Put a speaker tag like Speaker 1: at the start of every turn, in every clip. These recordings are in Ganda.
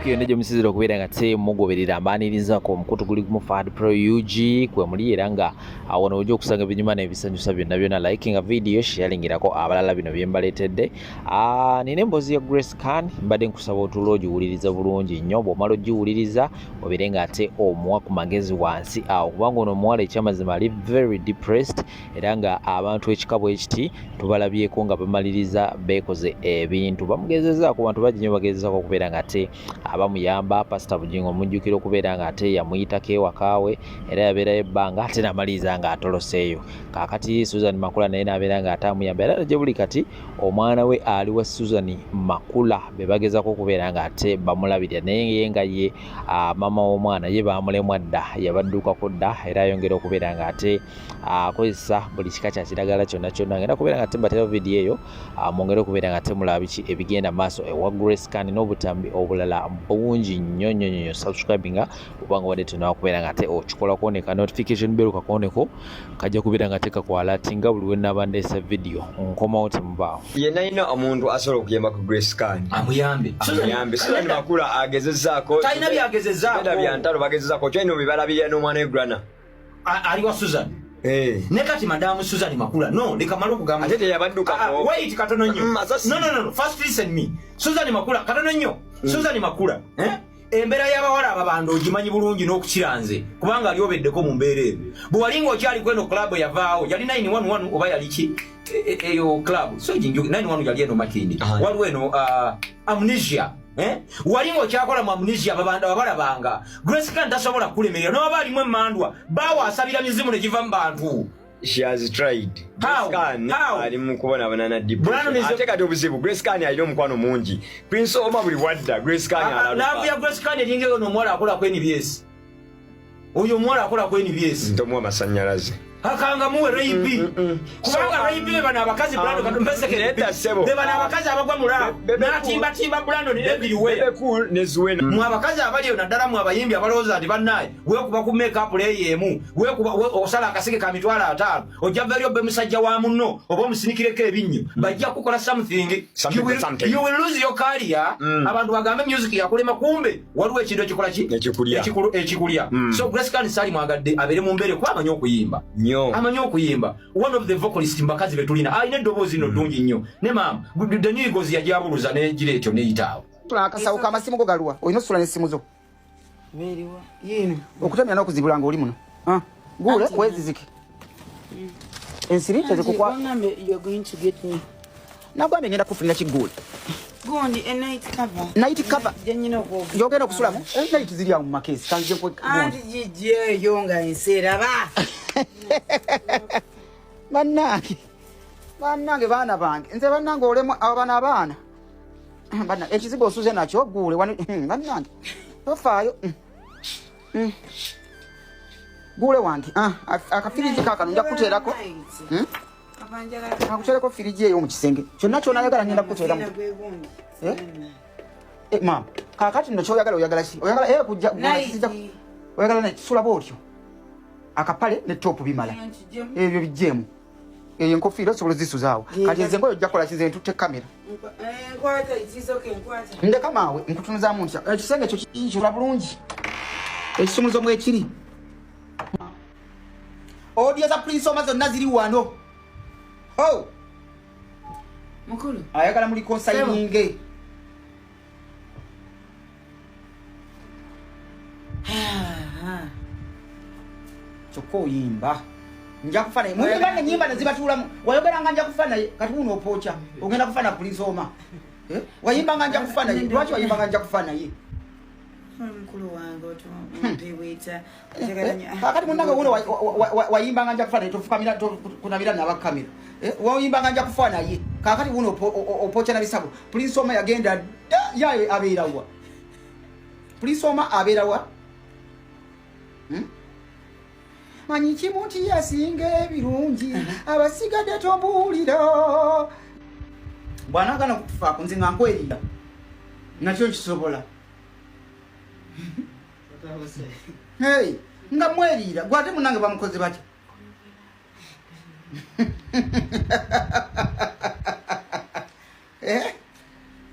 Speaker 1: Okay, yonna gye okubeera nga te mugoberera, mbaanirizaako omukutu guli gumu, Fad Pro UG kwe muli, era nga awo wano ojja okusanga ebinyuma n'ebisanyusa byonna byonna. Likinga video, sharingirako abalala bino bye mbaleetedde. Nina emboozi ya Grace Khan, mbadde nkusaba otuula ogiwuliriza bulungi nnyo. Bw'omala ogiwuliriza, obeere nga ate omuwa ku magezi wansi awo, kubanga ono omuwala ekyamazima ali very depressed, era nga abantu ekika bwe kiti tubalabyeko nga bamaliriza beekoze ebintu. Bamugezezaako, bantu bangi nnyo bagezezaako okubeera nga ate abamuyamba. Pasita Bugingo mujjukira okubeera nga ate yamuyitako ewakaawe, era yabeerayo ebbanga, ate n'amaliriza nga atoloseeyo. Kaakati Susan Makula naye n'abeera nga ate amuyamba, era gye buli kati omwana we ali wa Susan Makula, be bagezaako okubeera nga ate bamulabirira. Naye ye nga ye maama w'omwana ye bamulemwa dda, yabaddukako dda, era ayongera okubeera nga ate akozesa buli kika kya kiragala kyonna kyonna. Ngenda kubeera nga tembatera vidiyo eyo, mwongere okubeera nga temulaba biki ebigenda maaso ewa Grace Khan n'obutambi obulala bungi nnyo nnyo nnyo. Subscribinga obanga wadde tonaba kubeera nga ate okikolako, ne ka notification bell kakoneko, kajja kubeera nga tekakwalatinga buli lwe ndeesa vidiyo. Nkomawo, temubaawo.
Speaker 2: Yenna alina omuntu asobola okuyamba ku Grace Khan,
Speaker 3: amuyambe.
Speaker 2: Amuyambe. Susan Makula agezezaako.
Speaker 3: Talina byagezezaako.
Speaker 2: Beda byantalo bagezezaako kyalina obibalabirira n'omwana we Grana.
Speaker 3: Ali wa Susan.
Speaker 2: Eh.
Speaker 3: Ne kati madamu Susan Makula, no, leka mala okugamba.
Speaker 2: Ate teyabaddukako.
Speaker 3: Ah, ah, wait katono nnyo.
Speaker 2: Masasi.
Speaker 3: No, no, no, no, first listen me. Susan Makula, katono nnyo. Susan Makula, eh? Embeera y'abawala ababanda ogimanyi bulungi n'okukira nze, kubanga ali obeddeko mu mbeera eno. Bwe wali ng'okyali kweno club yavaawo, yali 911 oba yali ki? Eyo club so 911 yali eno Makindi. Waliwo eno Amnesia, eh? Wali ng'okyakola mu Amnesia, ababanda wabalabanga. Grace Khan tasobola kulemerera n'oba alimu emmandwa, baawo asabira mizimu ne giva mu bantu.
Speaker 2: She has tried.
Speaker 3: How?
Speaker 2: Grace Khan
Speaker 3: How?
Speaker 2: ali mu kubonaabona na
Speaker 3: Brandon
Speaker 2: depression. Ate kati obuzibu, Grace Khan alina omukwano mungi. Prince Omar buli wadda Grace Khan
Speaker 3: Love ya
Speaker 2: alaluka.
Speaker 3: Grace Khan eringa eyo n'omuwala akola ku NBS. Oyo omuwala akola ku NBS.
Speaker 2: Ntomuwa amasannyalaze.
Speaker 3: Akanga muwe Ray B. Kubanga Ray B be bano abakazi, Brandon, mpeseke.
Speaker 2: Nedda, ssebo.
Speaker 3: Be bano abakazi abagwa mu love. N'atimbatimba Brandon everywhere.
Speaker 2: Bebe Cool ne Zuena.
Speaker 3: Mwe abakazi abali eyo, naddala mwe abayimbi abalowooza nti bannaye weekuba ku make up leeyo emu, weekuba osala akasige ka 50,000, ojja va eri obbe musajja wa munno oba omusinikireko ebinnyo, bajja kukola something.
Speaker 2: Something, something.
Speaker 3: You will lose your career. Abantu bagambe music yakulema, kumbe waliwo ekintu ekikola ki?
Speaker 2: Ekikulya.
Speaker 3: Ekikulya. So Grace Khan Sali mwagadde abeere mu mbeere, kuba amanyi okuyimba.
Speaker 2: Nnyo.
Speaker 3: Amanyi okuyimba, one of the vocalist mu bakazi betulina, alina eddoboozi lino ddungi nnyo. Ne maama The New Eagles yajabuluza negira etyo neyitaawo.
Speaker 4: Sula akasawo k'amasimu go galuwa? Olina osula n'essimu zo.
Speaker 5: Beeriwa?
Speaker 4: Yiino okutamya n'okuzibula ng'oli muno. Ah, guule weezizike ensiri tezikukwa.
Speaker 5: Wangambye you're going to get me.
Speaker 4: Nagambye ngenda kufunira kigguule.
Speaker 5: Gundi, a night cover.
Speaker 4: Night cover?
Speaker 5: Gye nnyina okwoga.
Speaker 4: Gyogenda okusulamu? Eh, night ziri awo mu makeesi kanzije.
Speaker 5: Anti gijjeeyo nga ensi eraba.
Speaker 4: Bannange, bannange, baana bange, nze bannange olemu abo bano abaana. Banna ekizigo osuze nakyo guule wano. Bannange tofaayo. Guule wange, ah, akafiriji kaakano nja kukuteerako.
Speaker 5: Night. Abanjala.
Speaker 4: Akuteereko firiji eyo mu kisenge kyonna kyonayagala, ngenda kukuteeramu.
Speaker 5: Gwe gundi.
Speaker 4: Eh? Eh, maama, kaakati nno kyoyagala, oyagala ki? Oyagala kujja
Speaker 5: Night.
Speaker 4: Oyagala night, sula bwotyo, akapale ne top bimala.
Speaker 5: Nkijjemu.
Speaker 4: Ebyo bijjeemu, eyo enkofiira osobola ozisuzaawo. Kati nze ngoyo ojja kukola ki? Nze ntutte kamera.
Speaker 5: Nkwata ekisoke, nkwata.
Speaker 4: Ndeka maawe, nkutunuzaamu ntya? Ekisenge ekyo kikula bulungi, ekisumuzo mwekiri, audio za Prince Omar zonna ziri wano. Oh,
Speaker 5: Mukulu.
Speaker 4: Ayagala mulikonsayininge. Kyokka oyimba nja kufa naye, muyimba nenyimba nezibatuulamu. Wayogeranga nja kufa naye, kati wuno opooca ogenda kufa na Prince Omar. Eh? Wayimbanga nja kufa naye, lwaki wayimbanga nja kufa naye?
Speaker 5: Mukulu wange otumpeweeta.
Speaker 4: Eh, kakati munange wuno wayimbanga nja kufa naye, tofukamira kunabira nabakamera. Eh, wayimbanga nja kufa naye, kakati wuno opooca na bisabo. Prince Omar yagenda dda, yaye abeerawa? Prince Omar abeerawa? Hmm? Manyi kimu nti yasinga ebirungi, abasigadde tombuulira. Bw'anaagana okutufaako, nze nga nkwerira nakyo nkisobola. Hey, nga mweriira gwate munange bamukoze batya? Eh?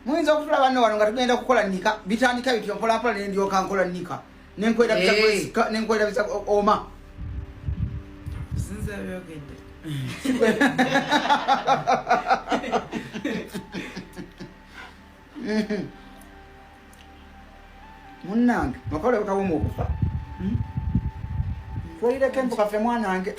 Speaker 4: Muyinza okutulaba nno wano nga tugenda kukola nika, bitandika bityo mpola mpola ne ndyoka nkola nika. Nenkwerabiza nenkwerabiza oma.
Speaker 5: Sinza byogedde.
Speaker 4: Munnange, makole kawoma okufa. Twalireko envu kaffe mwanange.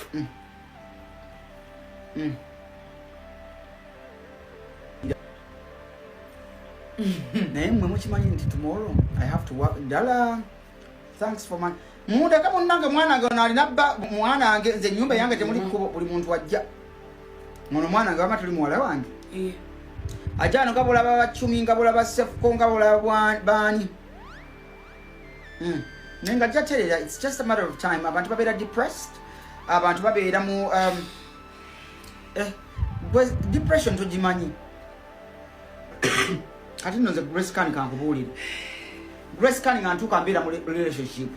Speaker 4: Naye mmwe mukimanyi nti tomorrow I have to work. Ddala, thanks for my mundeke munnange, mwanange ono alina bba mwanange, nze ennyumba yange temuli kkubo, buli muntu ajja. Ono mwanange wama tuli muwala wange. Ajja wano nga bw'olaba Bacumi, nga bw'olaba Sefuko, nga bw'olaba baani. Naye nga ajja terera, it's just a matter of time. Abantu babeera depressed, abantu babeera mu depression togimanyi. Kati nno nze Grace Khan kankubuulire. Grace Khan nga ntuuka mbeera mu relationship.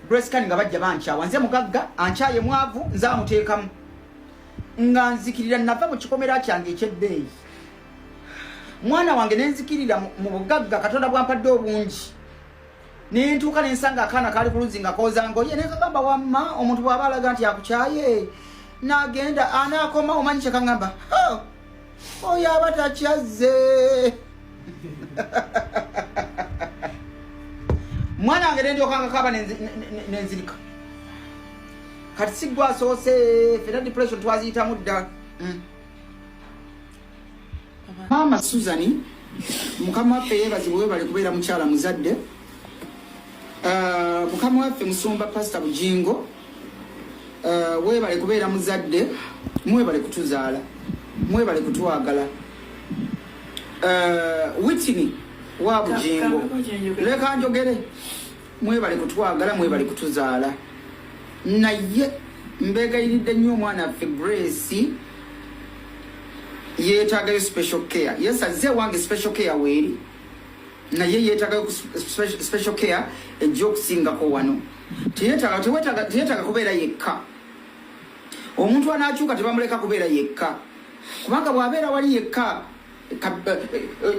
Speaker 4: Grace Khan nga bajja bankyawa, nze mugagga, ankyaye mwavu, nze amuteekamu. Nga nzikirira nava mu kikomera kyange eky'ebbeeyi. Mwana wange ne nzikirira mu bugagga Katonda bwampadde obungi. Ne ntuuka ne nsanga akaana kaali ku luzzi nga kooza ngoye, ne kagamba wamma omuntu bw'aba alaga nti akukyaye, n'agenda anaakoma, omanyi kye kaŋŋamba? Oh, oyo aba takyazze. Mwana wange ne ndyoka nkakaaba ne nzirika. Kati si ggwe asoose, ffenna depression twaziyitamu dda. Maama Susan, Mukama waffe yeebazibwe, weebale kubeera mukyala muzadde. Mukama waffe Musumba Pastor Bujingo, weebale kubeera muzadde, mwebale kutuzaala, mwebale kutwagala. Whitney wa Bujingo, leka njogere, mwebale kutwagala, mwebale kutuzaala. Naye mbeegayiridde nnyo omwana waffe Grace yeetaagayo special care. Yes, azze wange special care weeri, naye yeetaagayo special care ejja okusingako wano. Teyeetaaga kubeera yekka. Omuntu anaakyuka tebamuleka kubeera yekka, kubanga bw'abeera wali yekka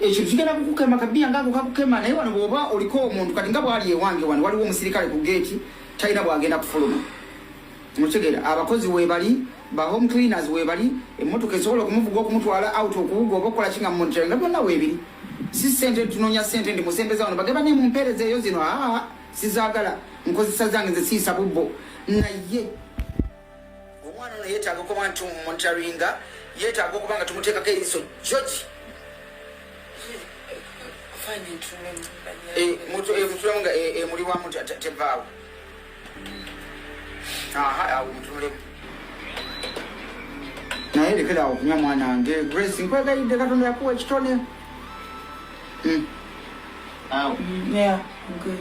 Speaker 4: ekintu kigenda kukukema, kabiya ngaako kakukema. Naye wano bw'oba oliko omuntu, kati nga bw'ali ewange wano waliwo omusirikale ku geeti, talina bw'agenda kufuluma. Mutegeera, abakozi weebali, ba home cleaners weebali, emmotoka esobola okumuvuga okumutwala out okuwuga oba okukola kinga mu nga byonna weebiri. Si ssente tunoonya ssente ndi musembeza wano bageba ne mu mpeereza eyo zino, aa sizaagala, nkozesa zange nze siisa bubbo. Naye omwana ono yeetaaga okuba nti tumumonitoringa, yeetaaga okuba nga tumuteekako eriiso. George, mutulemu nga emuli wamu tevaawo. Aha, awo mutunulemu. Naye lekera awo okunywa mwana wange Grace, nkwegayidde, Katonda yakuwa ekitone.
Speaker 5: Awo. Yeah, I'm good.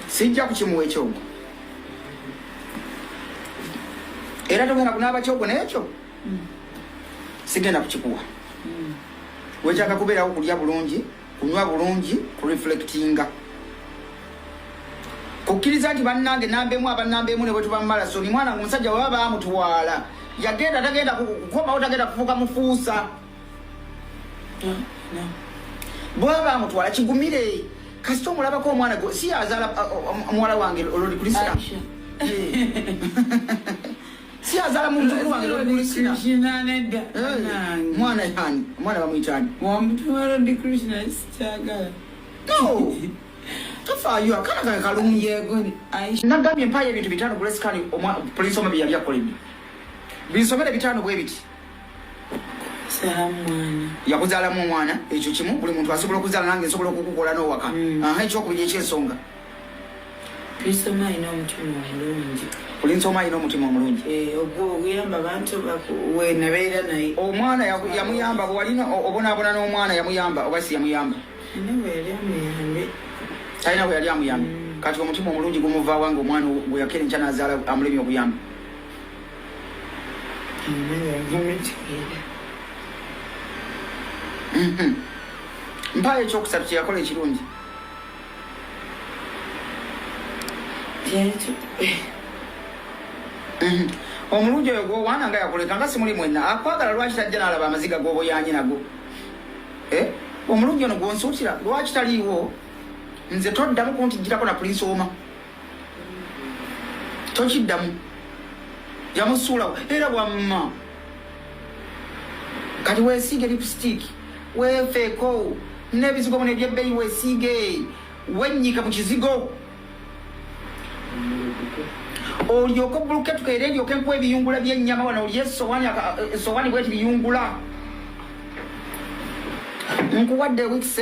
Speaker 4: Sijja kukimuwa ekyogo, era togenda kunaaba kyogo n'ekyo sigenda kukikuwa. Weetaaga kubeerawo kulya bulungi, kunywa bulungi, kureflectinga, kukkiriza nti bannange namba emu abanamba emu ne bwe tuba mu malasoni. Mwana nga omusajja bwe baba bamutwala yagenda, tagenda kukomawo, tagenda kufuuka mufuusa.
Speaker 5: No.
Speaker 4: Bwe baba bamutwala kigumire, kasita omulabako omwana si yazaala muwala wange Lord Krishna.
Speaker 5: Aisha.
Speaker 4: Si yazaala muzzukulu wange Lord Krishna.
Speaker 5: Krishna nedda.
Speaker 4: Eh, mwana yani omwana bamuyita ani?
Speaker 5: Wamutuma Lord Krishna, sikyagala.
Speaker 4: No, tofaayo, akaana kange kalungi.
Speaker 5: Yegoni Aisha.
Speaker 4: Nagambye mpaayo ebintu 5 Grace Khan Police oma bye yali akoledde, binsomere 5 bwe biti.
Speaker 5: Salamu mwana.
Speaker 4: Yakuzaalamu omwana, ekyo kimu, buli muntu asobola okuzaala, nange nsobola okukukola n'owaka. Aha, ekyokubiri ekyensonga?
Speaker 5: Prince Omar alina omutima omulungi.
Speaker 4: Prince Omar alina omutima omulungi.
Speaker 5: Eh, ogwo oguyamba abantu we nabeera naye.
Speaker 4: Omwana yamuyamba bwe walina obonaabona n'omwana yamuyamba oba si yamuyamba?
Speaker 5: Alina bwe yali amuyambe.
Speaker 4: Talina bwe yali amuyamba. Kati omutima omulungi gumuvaawa nga omwana gwe yakeera enkya n'azaala amulemye okuyamba?
Speaker 5: Alina bwe yamutegeera.
Speaker 4: Mpaayo ekyokusatu kye yakola ekirungi.
Speaker 5: Kyekyo.
Speaker 4: Omulungi oyo gwowaana nga yakuleka nga simuli mwenna akwagala, lwaki tajja n'alaba amaziga g'oboyaanye nago? Eh? Omulungi ono gwonsuutira lwaki taliiwo? Nze toddamu kuntijjirako na Prince Oma, tokiddamu, yamusuulawo era wamma. Kati weesiige lipstick, weefeeko n'ebizigo buno ebyebbeeyi, weesiige, wennyike mu kizigo olyoke obuluke, tukeere ndyoke nkuwa ebiyungula by'ennyama wano, olye esowani bweti biyungula. Nkuwadde weeks.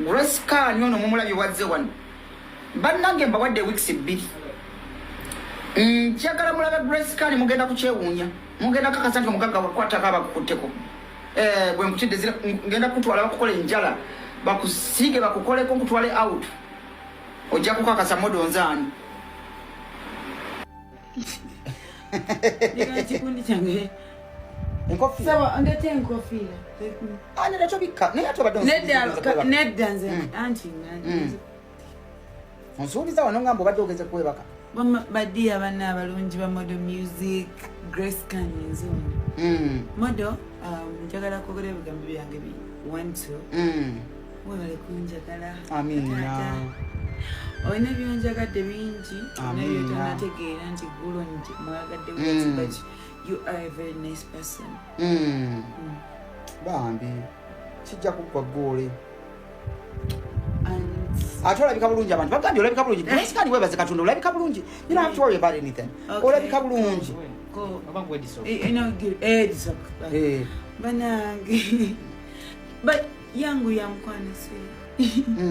Speaker 4: Grace Khan ono mumulabye wazze wano. Bannange, mbawadde weeks 2, njagala mulabe Grace Khan. Mugenda kukyewuunya, mugenda kakasa nti omugagga wakwatako abakukutteko. Eh, bwe nkutidde ngenda kutwala bakukola enjala, bakusiige, bakukoleko, nkutwale out, ojja kukakasa model nzaani.
Speaker 5: Ndika ekikundi kyange.
Speaker 4: Enkofiira.
Speaker 5: Saba ndete enkofiira.
Speaker 4: Ah, nedda, tobikka, naye ate obadde
Speaker 5: Nedda.
Speaker 4: onsuubiza kwebaka.
Speaker 5: Nedda, nze anti nga
Speaker 4: Onsuubiza wano ngamba obadde ogenze kwebaka.
Speaker 5: Badiya banna abalungi ba Model Music, Grace Khan nze ono. Model, njagala kwogera ebigambo byange bi one two. Webale kunjagala.
Speaker 4: Amiina.
Speaker 5: Taata. Olina byonjagadde bingi
Speaker 4: Amiina.
Speaker 5: naye tonategeera nti gulo mwagadde bwati, but you are a very nice person.
Speaker 4: Bambi, kijja kuggwa ggoole.
Speaker 5: And
Speaker 4: Ate olabika bulungi, abantu bagambye olabika bulungi. Grace Khan, webaze Katonda, olabika bulungi. You don't have to worry about anything.
Speaker 5: Okay.
Speaker 4: Olabika bulungi.
Speaker 5: Go. Eh, no, eh, disoka.
Speaker 4: Eh.
Speaker 5: Banange, but yangu ya mukwano si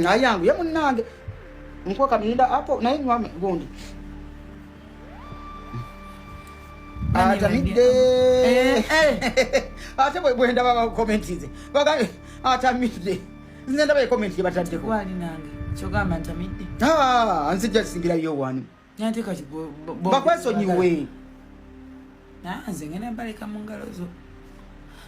Speaker 4: Ayangu ye munnange, nkweka mirinda apo naye nywa gundi. Atamidde.
Speaker 5: Eh, eh.
Speaker 4: Ate bwe ndaba bakomentinze bagambye atamidde, nze ndaba ekomenti gye bataddeko.
Speaker 5: Gwali nange kyogamba ntamidde.
Speaker 4: Ah, nzijja singirayo wano.
Speaker 5: Nate kati
Speaker 4: Bakwesonyiwe.
Speaker 5: Nze ngenda mbaleka mu ngalo zo.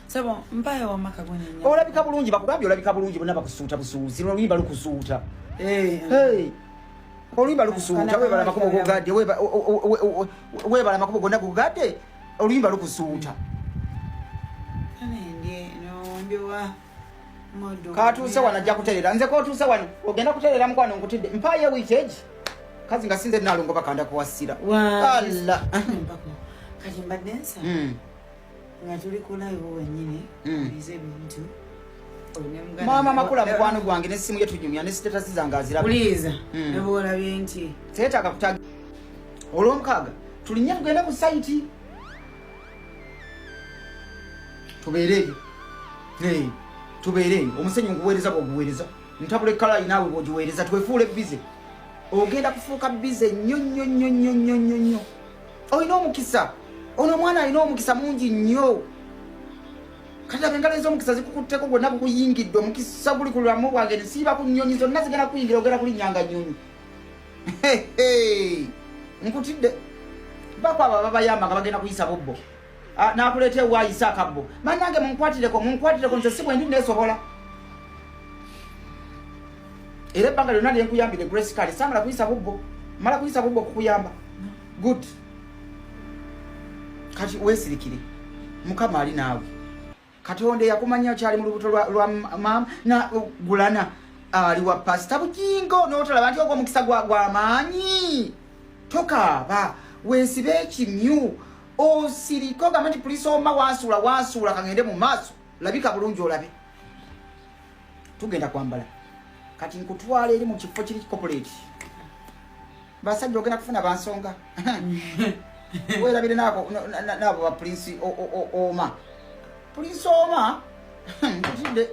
Speaker 5: Sabo mpayo wamaka gonenya.
Speaker 4: Olabika bulungi, bakugambye olabika bulungi, bonna bakusuuta busuuzi, oluyimba lukusuuta. Hey. Oluyimba lukusuuta, webala amakubo gogadde, webala amakubo gonna gogadde, oluyimba lukusuuta.
Speaker 5: Ndye modo.
Speaker 4: Katuuse wano ajja kuterera, nze kotuuse wano ogenda kuterera mukwano, nkutidde. Mpaayo wiiki egi kazi nga sinze nalongo bakanda kuwasira. Alla.
Speaker 5: Kati mbadde nsa nga tuli ku live wenyini bize ebintu.
Speaker 4: Maama Makula mukwano gwange, nesimu ye tunyumya ne status zange aziraba.
Speaker 5: Puliza, ne bwolabye nti
Speaker 4: Seetaaga kutag olwomukaaga tulinye tugende ku site tubeere eyo. Hey, tubeere eyo, omusenyu nkuweereza bwoguweereza, ntabula ekkalayi naawe bwogiweereza, twefuule busy. Ogenda kufuuka busy nnyo nnyo nnyo nnyo nnyo nnyo nnyo. Olina omukisa, ono omwana alina omukisa mungi nnyo. Kati laba engalo ez'omukisa zikukutteko, gwonna gukuyingidde, omukisa guli ku lulamu bwange, nsiiba ku nnyonyi zonna zigenda kuyingira, ogenda kulinnyanga nnyonyi. Nkutidde bako abo ababayamba nga bagenda kuyisa bubbo. Ah, nakuleeta ewaayisa akabbo. Bannange, munkwatireko, munkwatireko, nze si bwendi neesobola. Era ebbanga lyonna lyenkuyambire, Grace Kale, saamala kuyisa bubbo, mala kuyisa bubbo okukuyamba. Good, kati weesirikire, Mukama ali naawe. Katonda eyakumanya okyali mu lubuto lwa maama na gulana ali wa Pasita Bugingo, n'otalaba nti ogwo omukisa gw'amaanyi. Tokaaba, weesibe ekimyu, osirike, ogambe nti Prince Oma wansuula, wansuula, kangende mu maaso. Labika bulungi, olabe tugenda kwambala. Kati nkutwala eri mu kifo kiri corporate, basajja ogenda kufuna bansonga, werabire nabo nabo ba Prince Oma. Prince Oma, nkutidde.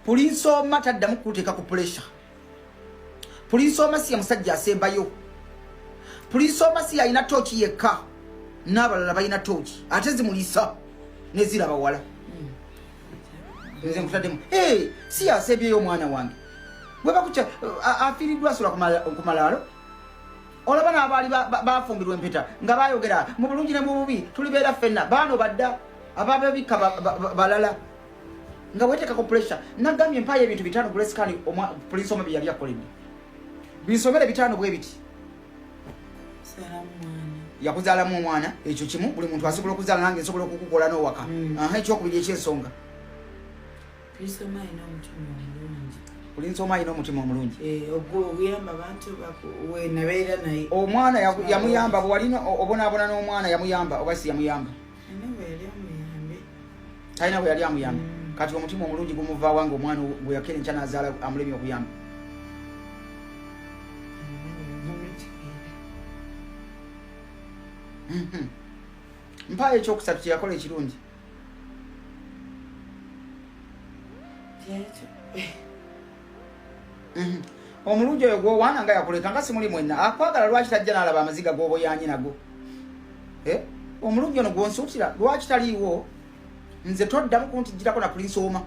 Speaker 4: Prince Oma taddamu kukuteeka ku pressure. Prince Oma si ye musajja asembayo. Prince Oma si alina tooki yekka, n'abalala balina tooki ate zimulisa neziraba wala. Nze nkutaddemu. Hey, si yasembyeyo omwana wange bwe bakutya afiiriddwa asula ku malaalo. Olaba n'abaali bafumbirwa empeta nga bayogera mu bulungi ne mu bubi tulibeera ffenna, baano badda abababikka balala nga weteekako pressure. Nagambye mpaayo ebintu 5 Grace Khan, Prince Oma bye yali akoledde, binsomere 5 bwe biti. Yakuzaalamu omwana. Ekyo kimu, buli muntu asobola okuzaala, nange nsobola okukukola n'owaka. Aha, ekyokubiri ekyensonga?
Speaker 5: Prince Omar alina omutima omulungi.
Speaker 4: Prince Omar alina omutima omulungi.
Speaker 5: Eh, ogwo oguyamba abantu wenabeera naye.
Speaker 4: Omwana yamuyamba bwe walina obonaabona n'omwana, yamuyamba oba si yamuyamba?
Speaker 5: Alina bwe yali amuyambe.
Speaker 4: Talina bwe yali amuyamba. Kati omutima omulungi gumuvaawa nga omwana gwe yakera enkya n'azaala amulemye okuyamba? Mpaayo ekyokusatu kyeyakola ekirungi.
Speaker 5: Kyekyo.
Speaker 4: Omulungi oyo gwowaana nga yakuleka nga simuli mwenna akwagala, lwaki tajja n'alaba amaziga g'oboyanye nago? Eh? Omulungi ono gwonsuutira lwaki taliiwo? Nze toddamu kuntijjirako na Prince Omar,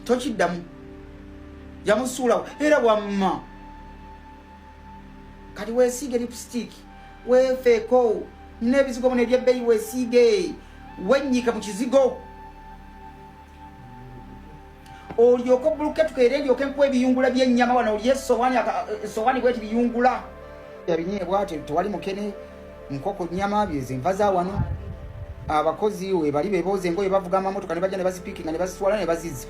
Speaker 4: tokiddamu. Yamusuulawo era wamma kati weesiige lipstick, weefeeko n'ebizigo buno ebyebbeeyi, weesiige, wennyike mu kizigo, olyoke obuluke tukeere, ndyoke nkuwa ebiyungula by'ennyama wano, olye esowani, esowani bweti biyungula ebinyeebwa, tewali mukene, nkoko, nyama, byezo enva za wano. Abakozi webali bebooza engoye, bavuga amamotoka ne bajja ne bazipiikinga ne bazitwala ne bazizza.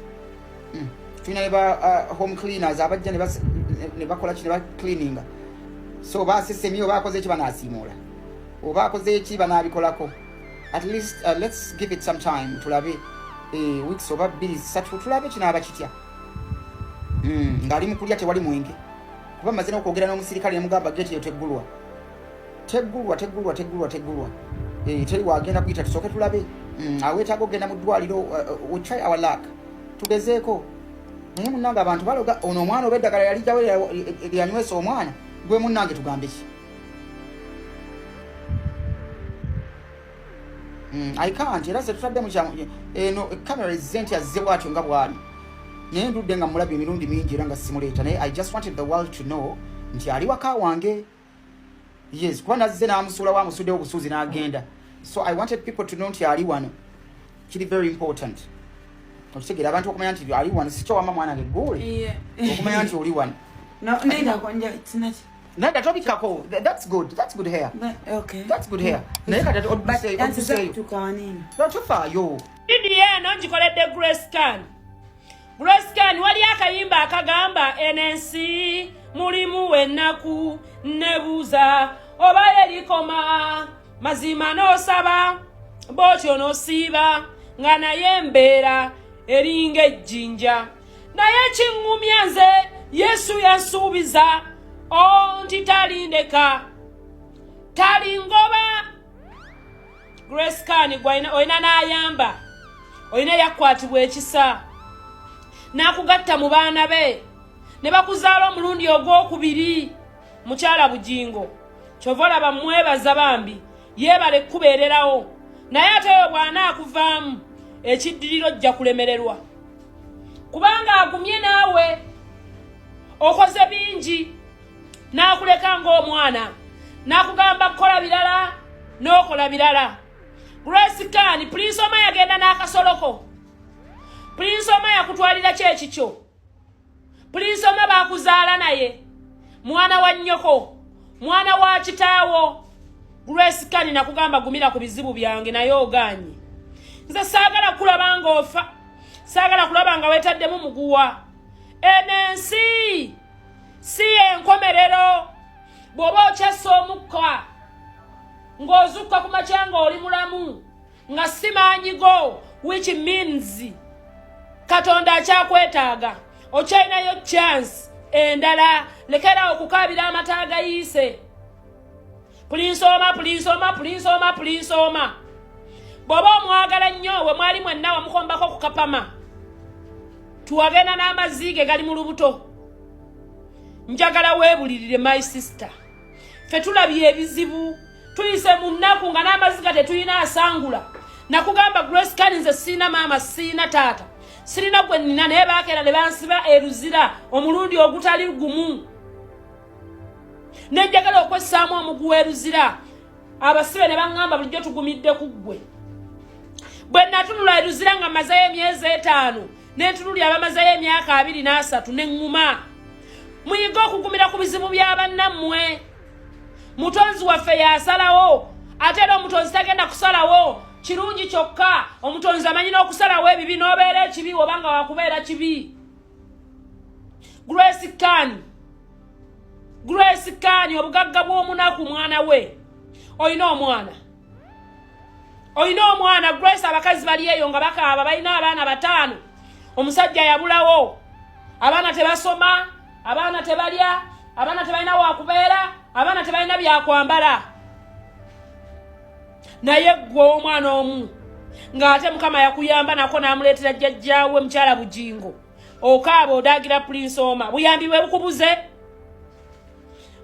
Speaker 4: Tulina ne ba home cleaners abajja ne bakola ki, ne bacleaninga. So oba asesemye oba akoze eki, banaasiimuula, oba akoze eki, banaabikolako. At least let's give it some time, tulabe weeks oba 2, 3, tulabe kinaaba kitya. Ng'ali mu kulya, tewali mwenge, kuba maze n'okwogera n'omusirikale nemugamba gate eyo teggulwa, teggulwa, teggulwa, teggulwa, teggulwa. Teri wagenda kuyita, tusooke tulabe. Aweetaaga okugenda mu ddwaliro. We try our luck, tugezeeko. Naye munnange, abantu baloga. Ono omwana oba eddagala yalijjawo lyanywesa omwana gwe? Munnange, tugambe ki? I can't. Era setutadde mu eno camera ezze nti azze bw'atyo nga bw'ali, naye ndudde nga mulabye emirundi mingi era nga simuleeta, naye I just wanted the world to know nti ali waka wange. Yes, kuba nazze n'amusuulawo, amusuddewo obusuuzi n'agenda, so I wanted people to know nti ali wano. Kiri very important, okitegeera, abantu okumanya nti ali wano. Sikyo wama mwana nge gguule okumanya nti oli wano?
Speaker 5: No, nenda kwanja sinaki.
Speaker 4: Nedda, tobikkako. That's good, that's good hair.
Speaker 5: Okay.
Speaker 4: That's good hair, naye kati odduseeyo.
Speaker 5: Tukawanini.
Speaker 4: Tofaayo.
Speaker 6: Vidiyo eno ngikoledde Grace Khan. Grace Khan, wali akayimba akagamba enensi mulimu ennaku, nebuuza oba yerikoma. Mazima n'osaba bwotyo n'osiiba nga naye embeera eringa ejjinja, naye kiŋŋumya nze Yesu yansuubiza o nti talindeka, talingoba. Grace Khan, gwe olina n'ayamba, olina eyakwatibwa ekisa n'akugatta mu baana be ne bakuzaala omulundi ogwokubiri, mukyala Bugingo. Kyova olaba mwebaza bambi, yeebale kukubeererawo, naye ate oyo bw'anaakuvaamu ekiddiriro ojja kulemererwa, kubanga agumye naawe, okoze bingi n'akuleka ng'omwana, n'akugamba kukola birala n'okola birala. Grace Khan, Prince Omar yagenda n'akasoloko. Prince Omar yakutwalira ki ekikyo? Prince Omar bakuzaala naye mwana wa nnyoko, mwana wa kitaawo. Grace Khan, nakugamba gumira ku bizibu byange, naye ogaanye. Nze saagala kulaba ng'ofa, saagala kulaba nga weetaddemu muguwa. Eno ensi si yenkomerero. Bw'oba okyassa omukka ng'ozukka ku makya ng'oli mulamu nga si maanyi go, which means Katonda akyakwetaaga, okyalinayo chance endala. Lekerawo okukaabira amata agayiise. Prince Omar, Prince Omar, Prince Omar, Prince Omar, bw'oba omwagala nnyo, we mwali mwenna wamukombako ku kapama, tuwagenda n'amazzi ge gali mu lubuto. Njagala weebulirire, my sister. Ffe tulabye ebizibu, tuyise mu nnaku nga n'amaziga tetulina asangula. Nakugamba Grace Khan, nze siina maama, siina taata, sirina gwe nnina, naye baakeera ne bansiba eruzira omulundi ogutali gumu, nenjagala okwessaamu omuguwa eruzira, abasibe ne baŋŋamba bulijjo tugumidde ku ggwe. Bwe natunula eruzira nga mazeyo emyezi 5, nentunulya abamazeyo emyaka 23, ne ŋŋuma. Muyige okugumira ku bizibu bya bannammwe. Mutonzi waffe yasalawo, ate era omutonzi tagenda kusalawo kirungi kyokka. Omutonzi amanyi n'okusalawo ebibi, n'obeera ekibi obanga wakubeera kibi. Grace Khan, Grace Khan, obugagga bw'omunaku, mwana we olina omwana, olina omwana Grace. Abakazi bali eyo nga bakaaba, balina abaana bataano, omusajja yabulawo, abaana tebasoma, abaana tebalya, abaana tebalina wakubeera, abaana tebalina byakwambala. Naye ggwe omwana omu ng'ate Mukama yakuyamba nako n'amuleetera jjajjaawe mukyala Bugingo, okaaba odaagira Prince Omar. Buyambi bwe bukubuze.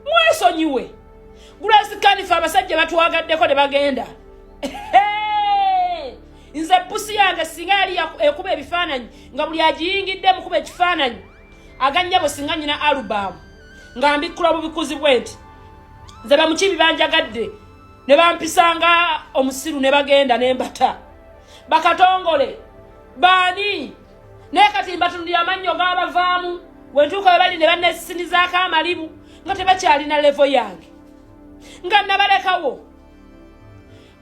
Speaker 6: Mwesonyiwe Grace Khan. Ffe abasajja batwagaddeko ne bagenda. Nze pusi yange singa yali ekuba ebifaananyi nga buli agiyingidde mukuba ekifaananyi aganyabo, singa nyina album nga mbikkula bubikuzi bwe nti nze bamukibi banjagadde ne bampisanga omusiru ne bagenda ne mbata bakatongole baani. Naye kati mbatunulira, amannyo gabavaamu. Wentuuka we bali ne bannesinizaako amalibu nga tebakyalina level yange nga nabalekawo.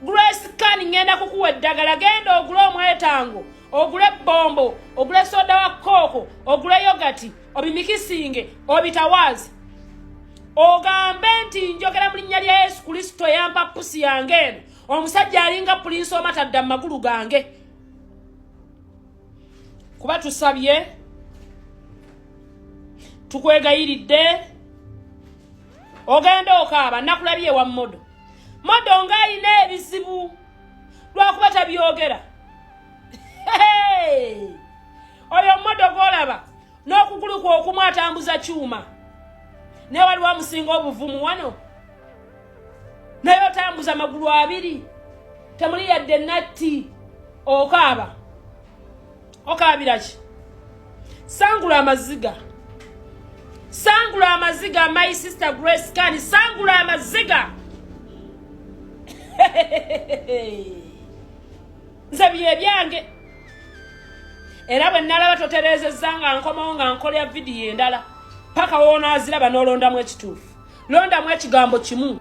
Speaker 6: Grace Khan, ngenda kukuwa eddagala. Genda ogule omwetango, ogule ebbombo, ogule soda wa Coke, ogule yogurt, obimikisinge, obitawaazi, ogambe nti njogera mu linnya lya Yesu Kristo yampa pusi yange eno. Omusajja alinga Prince Omar tadda mu magulu gange, kuba tusabye, tukwegayiridde. Ogenda okaaba. Nakulabye ewa model. Model ng'ayina ebizibu lwakuba tabyogera. Oyo model gwolaba n'okugulu kwe okumu atambuza kyuma, naye waliwo amusinga obuvumu wano. Naye otambuza magulu abiri, temuli yadde natti, okaaba. Okaabira ki? Sangula amaziga, sangula amaziga. My sister Grace Khan, sangula amaziga. Nze bye byange, era bwe nalaba totereezezza nga nkomawo nga nkolya vidiyo endala paka woonaaziraba n'olondamu ekituufu. Londamu ekigambo kimu.